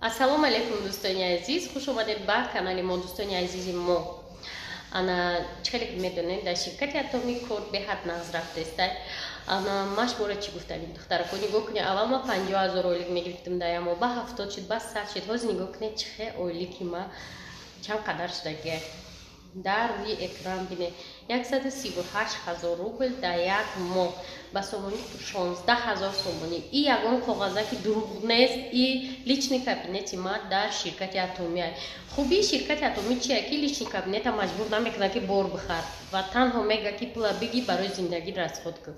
Ассалому алайкум, дӯстони азиз, хуш омадед ба канали мо. Дӯстони азизи мо, ана чӣ хеле ки медонед, дар ширкати Атоми кор беҳад нағз рафтеста. Ана ма шуморо чӣ гуфтанем, духтарако? Нигоҳ кунед, аввал ма 50 000 ойлик мегирифтам дар як моҳ, ба 70 шуд, ба 100 шуд. Ҳозир нигоҳ кунед, чӣ хел ойлики ма чанд қадар шудагия. Дар рӯи экран бинед: 138 000 рубл дар як моҳ, ба сомонӣ 16 000 сомонӣ. И ягон коғазаки дурӯғ нест, и личный кабинети ма дар ширкати Атомия. Хубии ширкати Атомӣ чия, ки личный кабинета маҷбур намекунад, ки бор бихар, ва танҳо мега, ки пула бигӣ, барои зиндагӣ расход кун.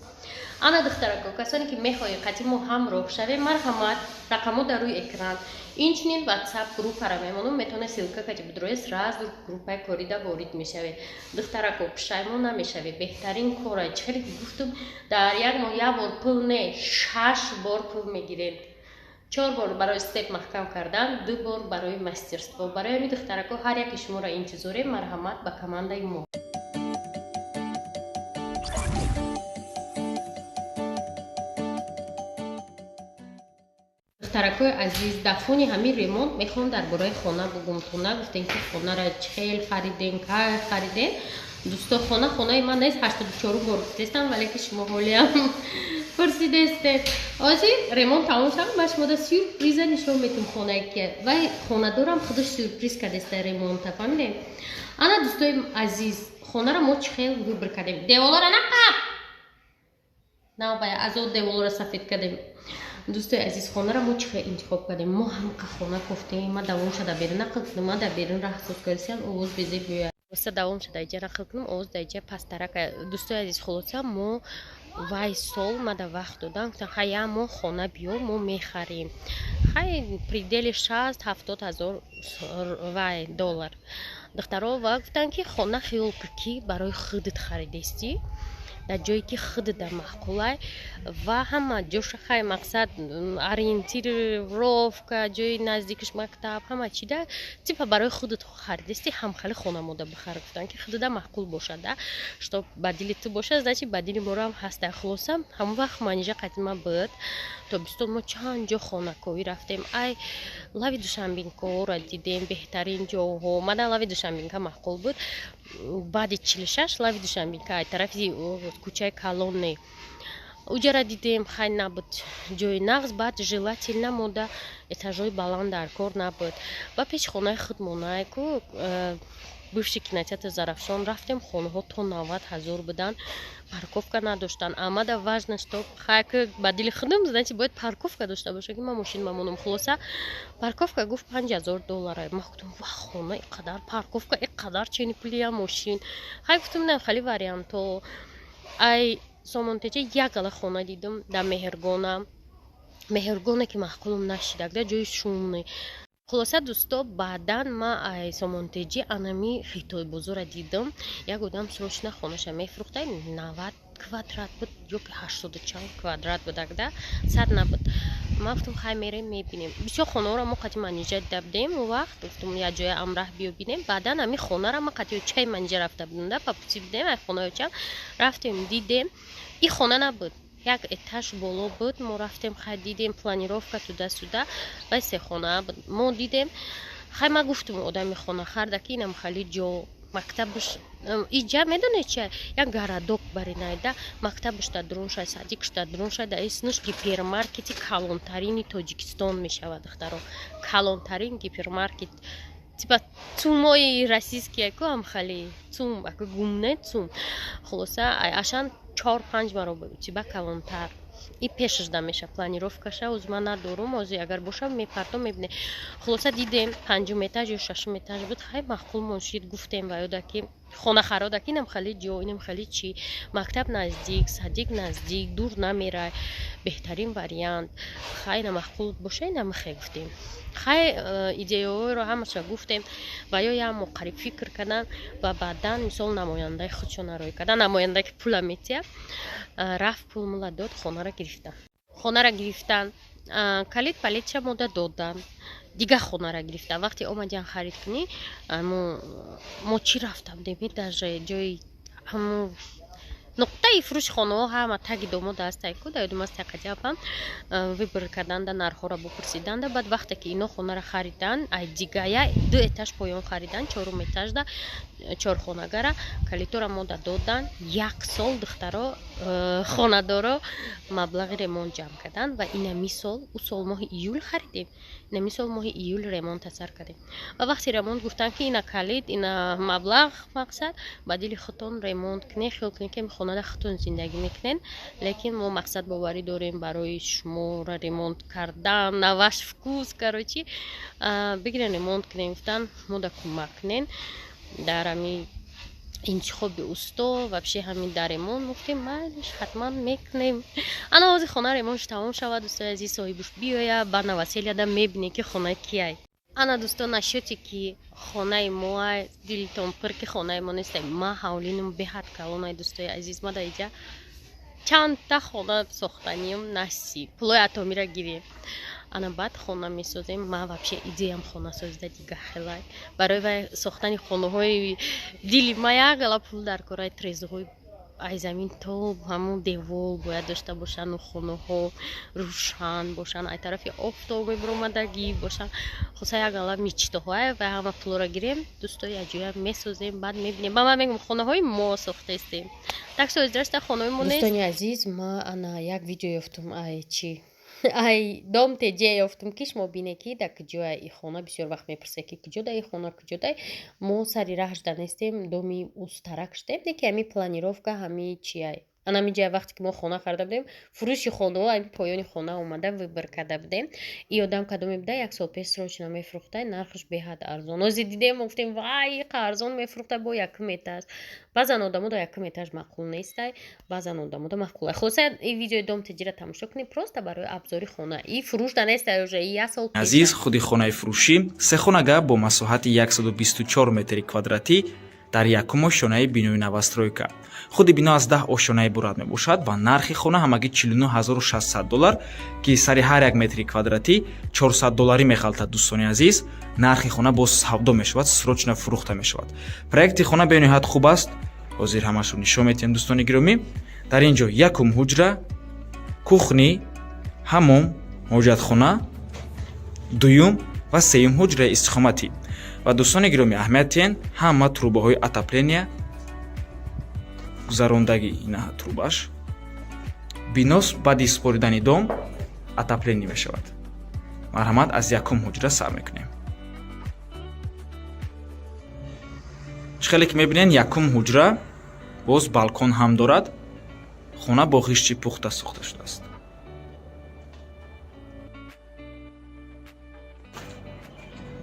Ана, духтарако, касоне ки мехоҳед қати мо ҳамроҳ шавем, марҳамат, рақамҳо дар рӯи экран, инчунин Ватсап группара мемонам, метавонед ссылка кати бидроед, сразу группаи корида ворид мешавед. Духтарако, пушаймон намешавед, беҳтарин кора. Чӣ хеле ки гуфтум, дар як моҳ як бор пул не, шаш бор пул мегирем: чор бор барои степ маҳкам кардан, ду бор барои мастерство. Барои ҳамин, духтарако, ҳар яке шуморо интизорем, марҳамат ба командаи мо. Духтаракои азиз, дар фони ҳамин ремонт мехоҳам дар бораи хона бугум. То нагуфтем, ки хонара чӣ хел харидем, кай харидем. Дӯсто, хона хонаи ман нест, 84-ум бор гуфтестам, вале ки шумо ҳолиам пурсидестед. Ҳозир ремонт тамом шавад, ман шумода сюрприза нишон метум, хонае ки вай хонадорам худаш сюрприз кардеста ремонта, фаҳмидем. Ана, дӯстои азиз, хонара мо чӣ хел выбор кардем? Деволора нақаб навбая азо деволора сафед кардем. Дӯстои азиз, хонара мо чӣ хел интихоб кардем? Мо ҳамқа хона кофтем. Ма давом шада берун нақл кунам, ма дар берун раҳсоз кардисиам, овоз безеб биёяд. Хулоса, давом шуда иҷа нақл кунам, овоз дар иҷа пастарака. Дӯстои азиз, хулоса, мо вай сол мада вақт додам, гуфтам: «Хай, як моҳ хона биё, мо мехарем, хай, предели 60-70 ҳазор вай доллар». Духтаро ва гуфтанд, ки хона хиёл кун, ки барои худат харидестӣ, дар ҷое ки худата маъқулай ва ҳама ҷоша, хай, мақсад, ориентировка, ҷои наздикиш мактаб, ҳама чида, типа барои худат харидести, ҳамхали хона мода бихар. Гуфтанд, ки худада маъқул бошад, да, чтоб ба дили ту бошад, значит, ба дили морам ҳаста. Хулоса, ҳамон вақт Манижа қадима буд. Тобистон мо чанд ҷо хонаковӣ рафтем. Ай лави Душанбинкоро дидем, беҳтарин ҷоҳо. Мана, лави Душанбинка маъқул буд, баъди 46 лави Душанбинка, ай тарафи кӯчаи Калонне, уҷара дидем, хай, набуд ҷои нағз. Баъд желательно мода этажҳои баланд дар кор набуд. Ба пеши хонаи худмонае ку, бывший кинотеатр Зарафшон, рафтем, хонаҳо то 90 000 буданд, парковка надоштанд. Амада важно, что хайки ба дили худам, значит, бояд парковка дошта боша, ки ман мошин мамонам. Хулоса, парковка гуфт 5000 доллара. Ман гуфтам: «Ва, хона иқадар, парковка иқадар, чени пули я мошин?» Хай, гуфтам, на хали вариантҳо. Ай Сомонтеҷа як гала хона дидам дар Меҳргона. Меҳргона ки маъқулам нашидак, да ҷои шумне. Хулоса, дӯсто, баъдан ма ай Сомонтеҷӣ анами Хитойбозора дидам. Як одам срочно хонаша мефурӯхта, 90 квадрат буд ё ки ҳаштоду чанд квадрат будак, да сад набуд. Ман гуфтам: «Хай, мерем, мебинем». Бисёр хонаҳоро мо қати Манижа дида будем. Он вақт гуфтам: «Як ҷоя амраҳ биё, бинем». Баъдан ами хонара ма қати очаи Манижа рафта будем, да по пути будем, ай хонаи очам рафтем, дидем. И хона набуд, як этаж боло буд. Мо рафтем, хай, дидем, планировка, туда-сюда, вай се хона буд. Мо дидем, хай, ма гуфтум одами хонахарда, ки инам хали ҷо, мактабаш иҷа, медонед чи, як городок баринайда, мактабаш дар дуруншай, садикш дар дуруншай, дар иснуш гипермаркети калонтарини Тоҷикистон мешавад. Духтаро, калонтарин гипермаркет, типа ЦУМои российский ку, ҳамхали ЦУМ аку гумне ЦУМ. Хулоса, ашан чор панҷ баробар тиба калонтар и пешашда меша. Планировкаша оз ман надорум, ози агар бошам, мепартом, мебине. Хулоса, дидем, панҷум этаж ё шашум этаж буд. Хай, маъқулмон шид. Гуфтем ва ёда ки хонахарода ки инам хали ҷо, инам хали чӣ, мактаб наздик, садик наздик, дур намерай, беҳтарин вариант. Хай, ина маъқул боша, ина михе гуфтем. Хай, идеяҳоеро ҳамаша гуфтем ва ё як моҳ қариб фикр кардан ва баъдан, мисол, намояндаи худшона рӯй кардан, намоянда ки пула метия, рафт, пул мула дод, хонара гирифтан. Хонара гирифтан, калид палитша мода додан, дигар хонара гирифтан. Вақте омадиан харид кунӣ, мо чӣ рафта будем, даже ҷои ҳамун. Нуқтаи фурӯши хонаҳо ҳама таги домо даастай ку, дар ёдум аст, тақаҷабам выбор карданда, нархҳоро бупурсиданда. Баъд вақте ки ино хонаро харидан, ай дигая ду этаж поён харидан, чорум этажда чорхонагара калитора мода додан. Як сол духтаро хонадоро маблағи ремонт ҷамъ кардан ва инами сол, ӯ сол моҳи июл харидем, инами сол моҳи июл ремонта сар кардем. Ва вақти ремонт гуфтанд, ки ина калид, ина маблағ, мақсад, ба дили худтон ремонт кунед, хиёл кунед, ки хонада худтон зиндагӣ мекунед, лекин мо, мақсад, боварӣ дорем барои шуморо ремонт кардан на ваш вкус. Короче, бигирен, ремонт кунем, гуфтан, мода кӯмак кунен дар ҳами интихоби усто, вообще ҳамин дар ремонт. Гуфтем, майлиш, ҳатман мекунем. Ана ҳозир хона ремонтш тамом шавад, дӯстои азиз, соҳибуш биёя ба новоселияда, мебине, ки хонаи кияй. Ана, дӯстон, нашоте ки хонаи моа, дилтон пур, ки хонаи мо нестай. Ма ҳавлинум беҳад калонай, дӯстои азиз. Ма дар иҷа чандта хона сохтанием, насиб, пулои атомира гирем, ана баъд хона месозем. Ма вообще идеям хонасозида дига хелай. Барои вай сохтани хонаҳои дили ма як гала пул дар кораи, трезоҳои ай замин то ҳамун девол бояд дошта бошану хонаҳо рӯшан бошанд, ай тарафи офтоб мебуромадагӣ бошанд. Хоса як гала мечтаҳое ва ҳама пулоро гирем, дӯсто, якҷоя месозем, баъд мебинем. Ба ман мегӯм, хонаҳои мо сохтаистем, так что издирашта хонаҳои мо нест. Дӯстони азиз, ма ана як видео ёфтум, ай чи, ай дом теҷе ёфтум, ки шумо бине, ки дар куҷоя и хона. Бисёр вақт мепурсед, ки куҷо да и хона, куҷо дай. Мо сари раҳ шуда нестем, доми устарак шудем, не ки ҳами планировка, ҳами чиай. Ана ҳамин ҷая вақте ки мо хона харида будем, фурӯши хонаҳо, ами поёни хона омада выбор карда будем. И одам кадоме буда, як сол пеш срочно мефурӯхта, нархаш беҳад арзон. Ҳозир дидем, гуфтем, вай, иқа арзон мефурӯхта, бо якум этаж. Баъзан одамо да якум этаж маъқул нестай, баъзан одамо да маъқул. Хулоса, и видеои дом теҷира тамошо кунед, просто барои обзори хона. И фурӯшда нестай уже, и як сол. Азиз, худи хонаи фурӯшӣ сехонага бо масоҳати 124 метри квадратӣ дар якум ошёнаи бинои новостройка. Худи бино аз 10 ошёна иборат мебошад ва нархи хона ҳамагӣ 49 600 доллар, ки сари ҳар як метри квадратӣ 400 долларӣ мехалтад. Дӯстони азиз, нархи хона боз савдо мешавад, срочно фурӯхта мешавад. Проекти хона бениҳоят хуб аст, ҳозир ҳамашро нишон медиҳем. Дӯстони гиромӣ, дар ин ҷо якум ҳуҷра, кухня, ҳамом, ҳоҷатхона, дуюм ва сеюм ҳуҷраи истиқоматӣ. Ва, дӯстони гиромӣ, аҳамият диҳен, ҳама трубаҳои отопления гузарондагӣ, инаҳа трубаш. Бинос баъди супоридани дом отопление мешавад. Марҳамат, аз якум ҳуҷра сар мекунем. Чӣ хеле ки мебинед, якум ҳуҷра боз балкон ҳам дорад. Хона бо ғишти пухта сохта шудааст.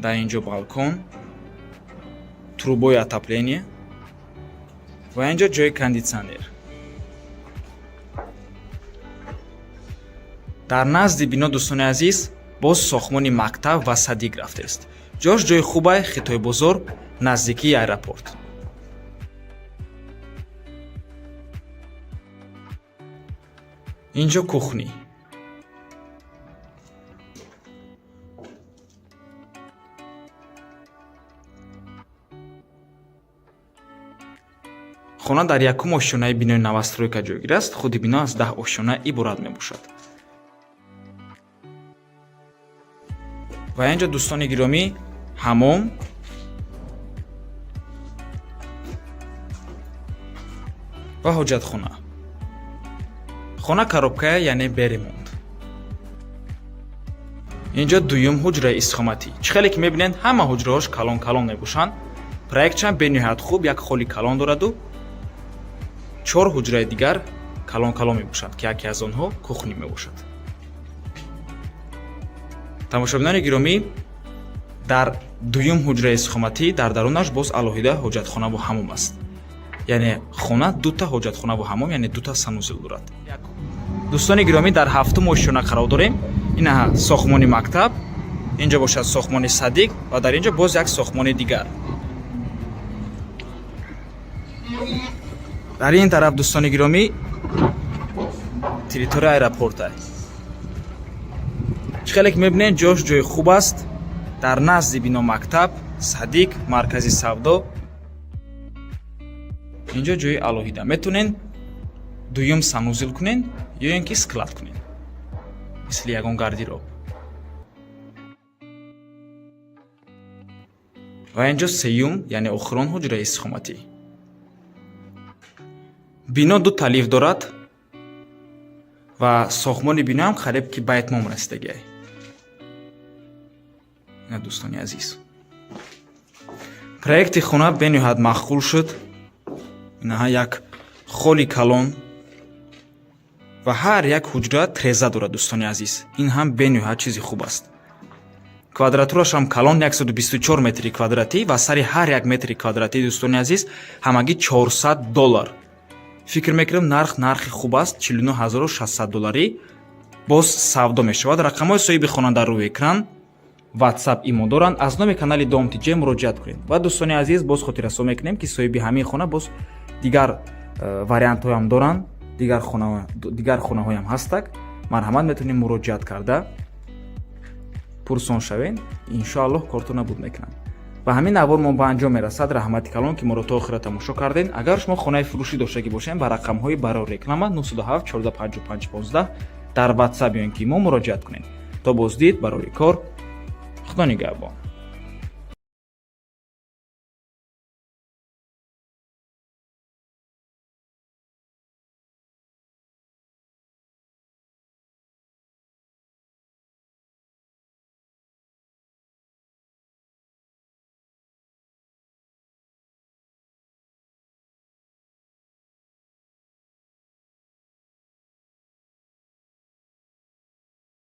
Дар ин ҷо балкон, трубои отопление ва ин ҷо ҷои кондитсионер. Дар назди бино, дӯстони азиз, боз сохтмони мактаб ва садик рафтааст. Ҷош ҷои хубай, Хитойбозор, наздикии аэропорт. Ин ҷо кухня. Хона дар якум ошёнаи бинои новостройка ҷойгир аст. Худи бино аз 10 ошёна иборат мебошад. Ва ин ҷо, дӯстони гиромӣ, ҳамом ва ҳоҷатхона. Хона коробкая, яъне бе ремонт. Ин ҷо дуюм ҳуҷраи истиқоматӣ. Чӣ хеле ки мебинед, ҳама ҳуҷраҳош калон калон мебошанд. Проектшам бениҳоят хуб, як холи калон дораду чор ҳуҷраи дигар калон калон мебошанд, ки яке аз онҳо кухня мебошад. Тамошобинони гиромӣ, дар дуюм ҳуҷраи истиқоматӣ дар дарунаш боз алоҳида ҳоҷатхонаву ҳамом аст, яъне хона дута ҳоҷатхонаву ҳамом, яъне дута санузел дорад. Дӯстони гиромӣ, дар ҳафтум ошёна қарор дорем. Инаҳа сохтмони мактаб, ин ҷо бошад сохтмони садик ва дар ин ҷо боз як сохтмони дигар. Дар ин тараф, дӯстони гиромӣ, территория аэропорта. Чӣ хеле ки мебинед, ҷош ҷои хуб аст. Дар назди бино мактаб, садик, маркази савдо. Инҷо ҷои алоҳида метавонед. Дуюм санузел кунен ё ин ки склад кунен, мисли ягон гардероб. Ва инҷо сеюм, яъне охирон ҳуҷраи истиқоматӣ. Бино ду та лифт дорад ва сохтмони биноам қариб ки ба итмом расидагиай. Ина, дӯстони азиз, проекти хона бениҳоят маъқул шуд. Инаҳа, як холи калон ва ҳар як ҳуҷра треза дорад. Дӯстони азиз, ин ҳам бениҳоят чизи хуб аст. Квадратурашам калон, 124 метри квадратӣ, ва сари ҳар як метри квадратӣ, дӯстони азиз, ҳамагӣ 400 доллар. Фикр мекунам, нарх нархи хуб аст. 49 600 долларӣ боз савдо мешавад. Рақамҳои соҳиби хона дар рӯи экран, WhatsApp, имо доранд. Аз номи канали Дом ТЖ муроҷиат кунед. Ва, дӯстони азиз, боз хотиррасон мекунем, ки соҳиби ҳамин хона боз дигар вариантҳоям доранд, дигар хонаҳоям ҳастак. Марҳамат, метавонем муроҷиат карда пурсон шавем. Иншоаллоҳ, кортона буд мекунам. Ва ҳамин навор мо ба анҷом мерасад. Раҳмати калон, ки моро то охира тамошо кардем. Агар шумо хонаи фурӯшӣ доштагӣ бошем, ба рақамҳои барои реклама 907 14 55 15 дар WhatsApp ё ин ки мо муроҷиат кунед. То боздид, барои кор, Худо нигаҳбон.